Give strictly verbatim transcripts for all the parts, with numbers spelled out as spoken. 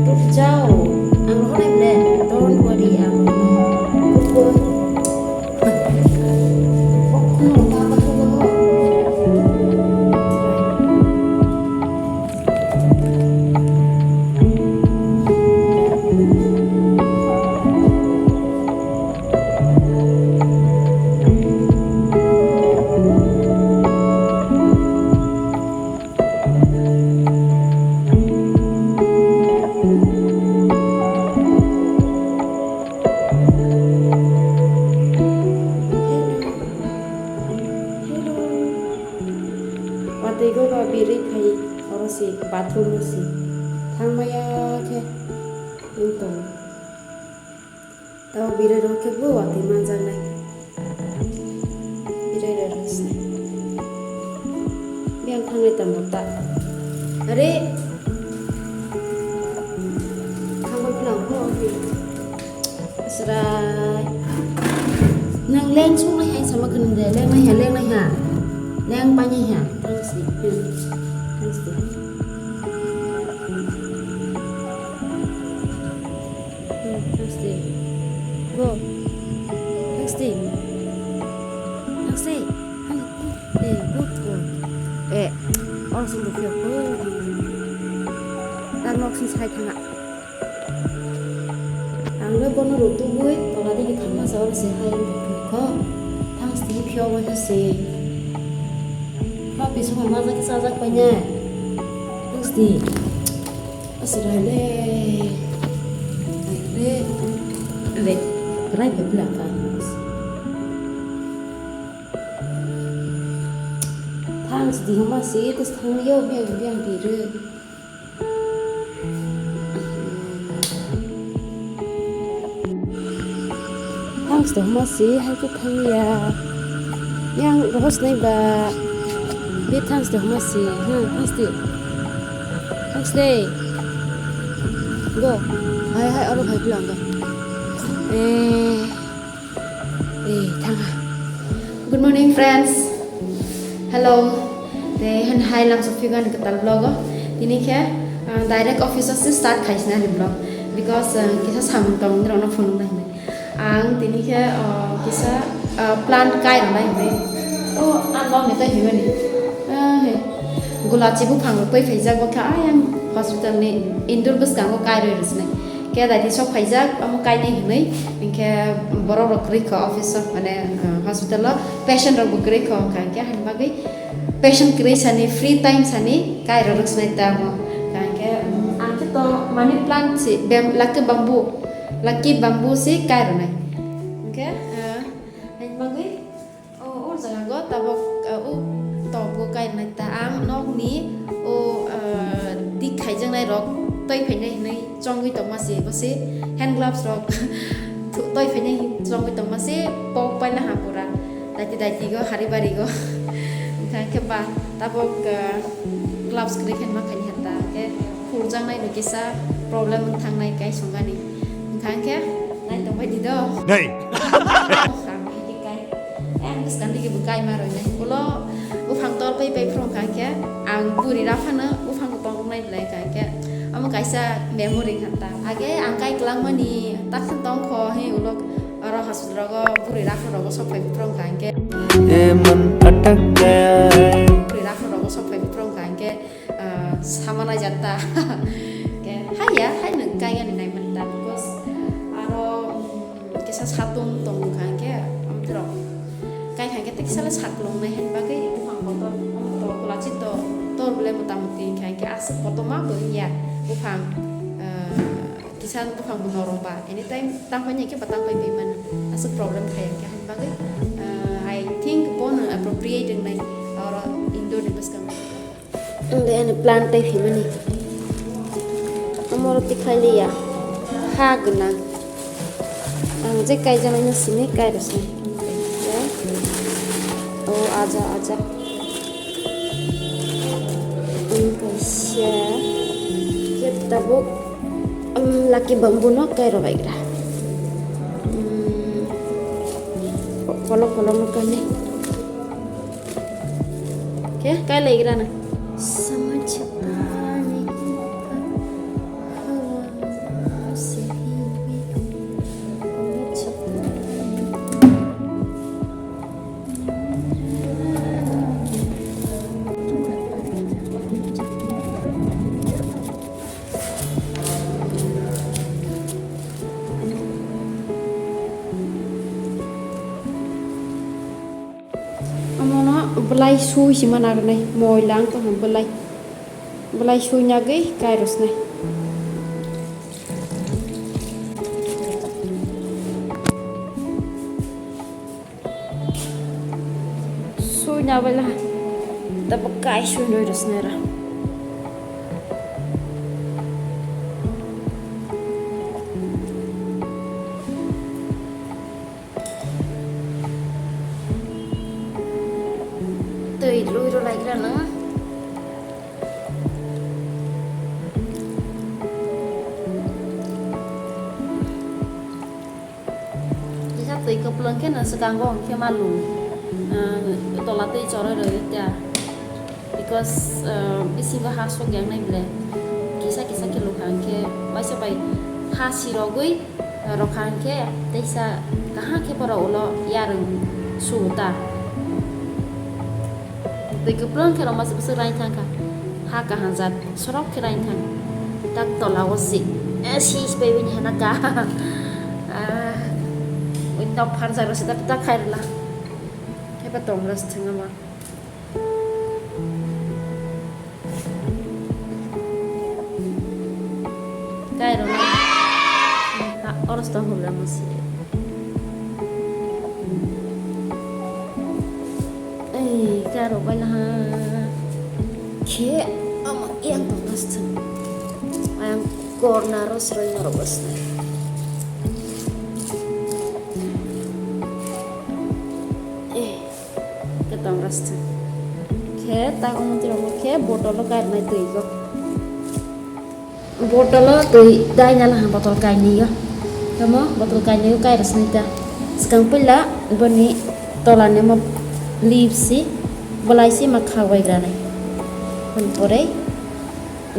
Rukjao, ang rohornai ble, don't worry, ang rohornai. Good boy. Bokno, baba, baba. Watwi go ba birwi phai oro se bathroom o se thangmaya khe wng tongo. Tamo birwi rok khe bo watwi manjaknai. Birwi rok rw se. Biyang thangnai tamo ta. Are. Thangwi phano ang phano. Asrai. Nang leng sungnai hai sama khe nang de. Leng nai ha, leng nai ha. Leng painai ha. Thanks di. Hmm. Thanks di. Hmm, thanks di. Go. Thanks di. Thanks di. Hey, hey, good, good. Eh, oro sung rukhe. Oh, hmm. Tar nok sing sai thanga. Ang le bono ruk tubui, tola digi thangma sa oro se hai ruk kho. Thanks di phio mo se. Ba bising ma majak sajak painai. Thanks di. Aswrai le. Aswrai le. Le. Krai phe pla ka. Thanks di homa si, tes thang yo, biang, biang di re. Thanks to homa si, hai khe thang ya. Yang rohos nai ba. Di thanks to homa si. Hmm, thanks di. Thanks de. Go. Hai, hai, aro hai bilang go. Eh. Eh, thang ha. Good morning, friends. Hello. Te hen hai lamsa phigani kwtal vlog o. Tini khe, ah, direct office o se start khaisna ni vlog. Because, ah, kisa samung tong ni rokno phunuk nai hinwi. Ang tini khe, ah, kisa, ah, plant kai rwnai hinwi. O, ang bang ni tai hinwi ni. Ah, he. Gulachi buphang rok twi phaijak bo khe ayang hospital ni indur bwskango kai rwi rwsnai. Khe daiti sok phaijak, omo kainai hinwi, hinkhe borok rok kwrwi kho office o, mane, uh, hospital o patient rok bo kwrwi kho, wngkha hinkhe hani bagwi patient kwrwi sani, free time sani kai rw rwksinai ta omo. Wngkha hinkhe, um, ang khe to money plant se, bam-, lucky bamboo, lucky bamboo se kai rwnai. Hinkhe, uh, hani bagwi O, o jaga go tabok, uh, o tok go kainai ta ang nok ni o, uh, dik khaijaknai rok twi phainai hinwi chongwi tongma se, bo se hand gloves rok twi phainai hin chongwi tongma se, pok paina ha pura daiti daiti go hari bari go. Wngkha khe ba tabok, uh, gloves kwrwi khe ma khaini hata khe khuljaknai no kisa problem wng thangnai kai songani. Wngkha khe nai tongbai di do. Nei. Ang hai khe kai. Eh, ang bwskang digi bo kai ma rwinai. Ulo buphang tol pai pai phuru wngkha khe, ang buri ra phano buphang tong rwnai belai wngkha khe. Omo kaisa memory wngkha ta. Age ang kai kwlangmani tak tong kho, he ulo oro hospital rogo buri ra phano rogo sok pai phuru wngkha khe. Emon atak kai. Buri ra phano rogo sok pai phuru wngkha khe, ah, sama nai jak ta. Khe, haya, hai nwng kai ani nai man ta, because aro, um, kisa satung tong kha khe, amtwrok kai kha khe, tei kisa le saklong nai hen bagwi buphang kotor, amtwrok kulachi to, tor bole mota moti kha khe, aswk kotorma bo wngya buphang, ah, kisa buphang bo norom ba, anytime tang pai khe ba tang pai bai mano, aswk problem kha ya khe, hani bagwi, ah, I think bono appropriate wngnai oro indoor ni bwskango. Ang de ani plan tei phimani. Amoro tikhailiya. Ha gwnang. Ang je kaijaknaino simi kairosnai. O aja, aja. Ang kaisa. Khe tabuk, um, lucky bamboo no kairobaigra. Um, kolok kolok no kainai. Khe kailaigra na. Sama chapani. Omono bwlai sui sima nagnai, moila wng tongkha bwlai. Bwlai sui nagwi kairosnai. Sui na bwla. Tabuk kai sui nui rosnai ra. Twi lui rw lai gra nw. Kisa twi kwplwng khe nw swkango hwnkhe ma lung, ah, tola twi chorwi rw ta. Because, ah, bisingo ha sok yang nai ble. Kisa kisa khe lukha hwnkhe waisa bai ha sirogwi rokha hwnkhe teisa kaham khe borok ulo yarwng su ta. Twi kwplwng khe rwma se bwswk raini thang kha. Ha kaham jat sorok khe raini thang. Tak tola o si. Eh, si si bai bini hana ka. Ah, ui nok pharjak rw se tak tak khai rwla. Khe ba tong rw se thang ma. Kairok no. Oro stong hubra musi. Ei, kairok bai laha. Khe, ama yang tong nas thang. Ayang corner o sroi norok bwsnai. Eh. Khe tong rasta. Khe tak omo twi rokno khe bottle o kairnai twi go. Bottle o twi dai na laha bottle kainwi o. Tamo bottle kainwi o kai rwsnai ta. Swkang puila boni tola ni omo leaves si bwlai si ma khak bai granai. Boni pore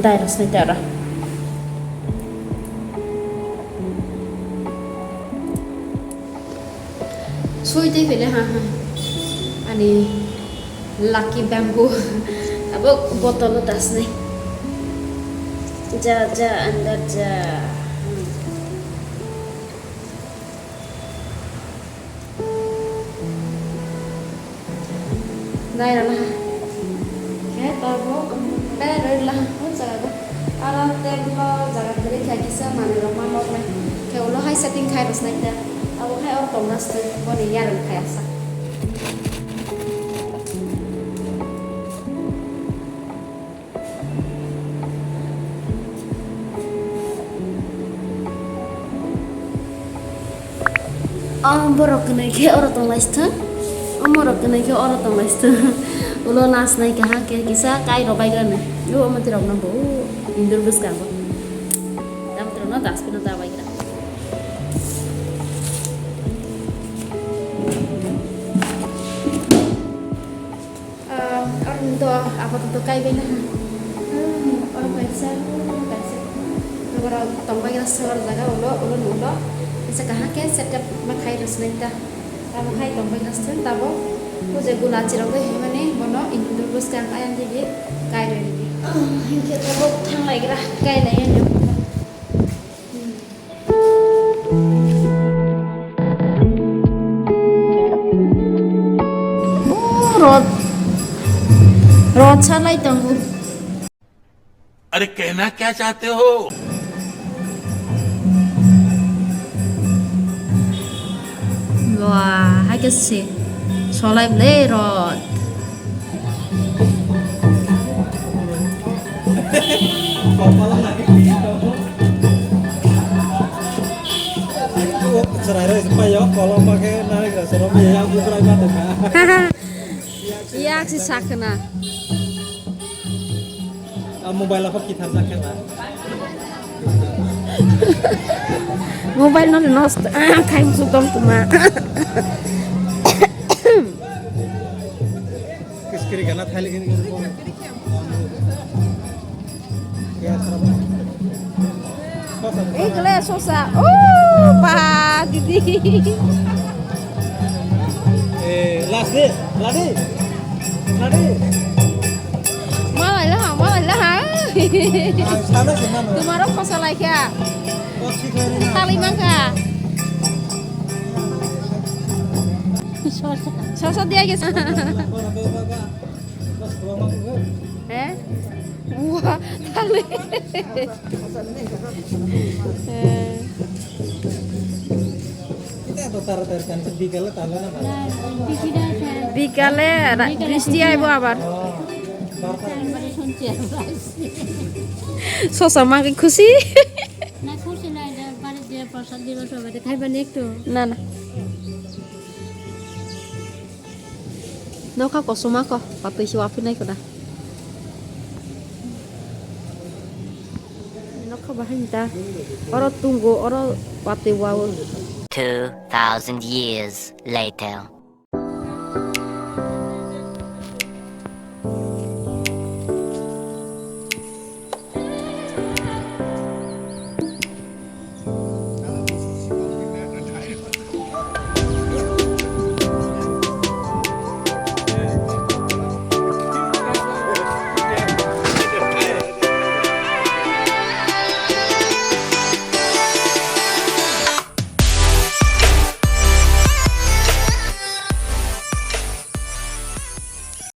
dai rwsnai ta oro. Sui tei pele ha ha. Ani lucky bamboo. Abo bottle o dasnai. Ja, ja, andar ja. Hmm. Nai rana ha. Khe tabuk berwi la o jaga o. Aro table o jaga kwrwi kha kisa manwi rok ma nok nai. Khe ulo hai setting khai rwsnai ta. Abo hai o tongna swi boni yarwng khai asa. O borok kwnwi khe oro tonglaisithwng, o morok kwnwi khe oro tonglaisithwng. Ulo nasnai kaham khe kisa kai rw baigrani. O mwtwi rokno bo indur bwskango. Tamtwrwngno dustbin-o da baigra. Ah, oro ni to apato to kai bai na ha. Hmm, oro kaisa, oro kaisa. Oro tong bai na se oro jaga ulo, ulo ni ulo. Kaisa kaham khe setup ma khai rw sinai ta. Tamo hai tong bai na se tabo. O je gula chirok bai himani bono indur bwskang ayang digi kai rw di. Ah, hinkhe tabo thang lai gra kai lai ya. Hmm. O rot, rot salai tongo. अरे कहना क्या चाहते हो? Wah, hai khe se solai ble rot. Chwrairok paio, kolom bakhe narikra chwrwng ya, bukrai ma tongkha. Yak si sakna. Ah, mobile apa kita sakna? Mobile no nosto. Time su dong tuma. Kiskiri gana thali gini gini. Ei, kele sosa. Oh, pa, didi. Eh, last day, last day, last day. Malai lah, malai lah. Sana sih mana? Tumaro kosa laikha. Kosi kori na. Tali mangkha. Sosa. Sosa dia guys. Bora, bora, bora. Eh? Wah, tali. Eh. Kita tuh taruh dari kan bikale tali na. Bikale ra-, bikale bristi aibo abar. Oh, barta. Sosa mangkhe khusi. Na khusi na, barit je prasad dibo sobai khaiba nekto. Na, na. Nokha kosoma kho, patwi se waphi nai kho da. Nokha bahai ta. Oro tungo, oro patwi wao. Two thousand years later.